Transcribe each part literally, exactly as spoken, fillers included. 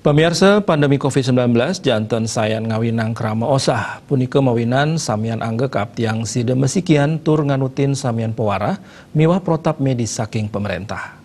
Pamiarsa, pandemi covid sembilan belas janten sayan ngawinang krama osah. Punika mawinan samian angga kaaptiang sida masikian tur nganutin samian pewarah miwah protap medis saking pamarentah.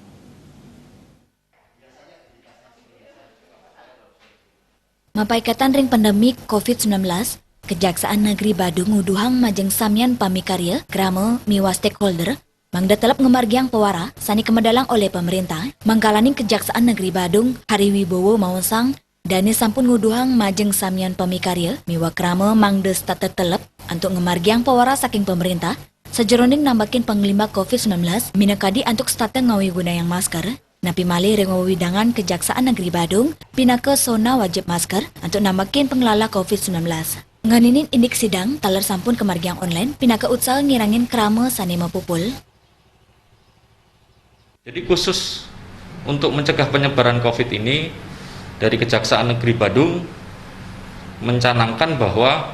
Mapaiketan ring pandemi covid sembilan belas, Kejaksaan Negeri Badung nguduhang majeng samian pamikarya, krama, miwah stakeholder, mangda telep ngamargiang pewarah sane kamedalang olih pamarentah, mangkalaning Kejaksaan Negeri Badung, Hari Wibowo maosang, dane sampun nguduhang majeng samian pamikarya, miwah krama mangda setata telep antuk ngamargiang pewarah saking pamarentah, sajeroning nambakin panglimbak covid sembilan belas, minakadi antuk setata ngawigunayang masker, napi malih ring wewidangan Kejaksaan Negeri Badung, pinaka zona wajib masker, antuk nambakin panglala covid sembilan belas. Nganinin indik sidang taler sampun kamargiang online, pinaka utsaha ngirangin krama sane mapupul. Jadi khusus untuk mencegah penyebaran covid ini, dari Kejaksaan Negeri Badung mencanangkan bahwa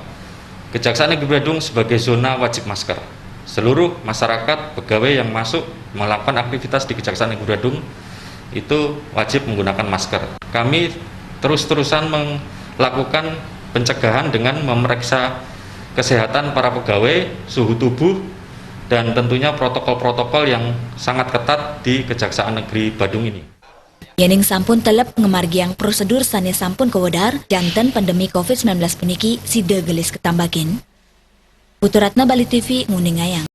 Kejaksaan Negeri Badung sebagai zona wajib masker. Seluruh masyarakat, pegawai yang masuk melakukan aktivitas di Kejaksaan Negeri Badung itu wajib menggunakan masker. Kami terus-terusan melakukan pencegahan dengan memeriksa kesehatan para pegawai, suhu tubuh, dan tentunya protokol-protokol yang sangat ketat di Kejaksaan Negeri Badung ini. Yening sampun telep ngamargiang prosedur sane sampun kawedar, janten pandemi covid sembilan belas puniki sida gelis katambakin. Putu Ratna, Bali T V, nguningayang.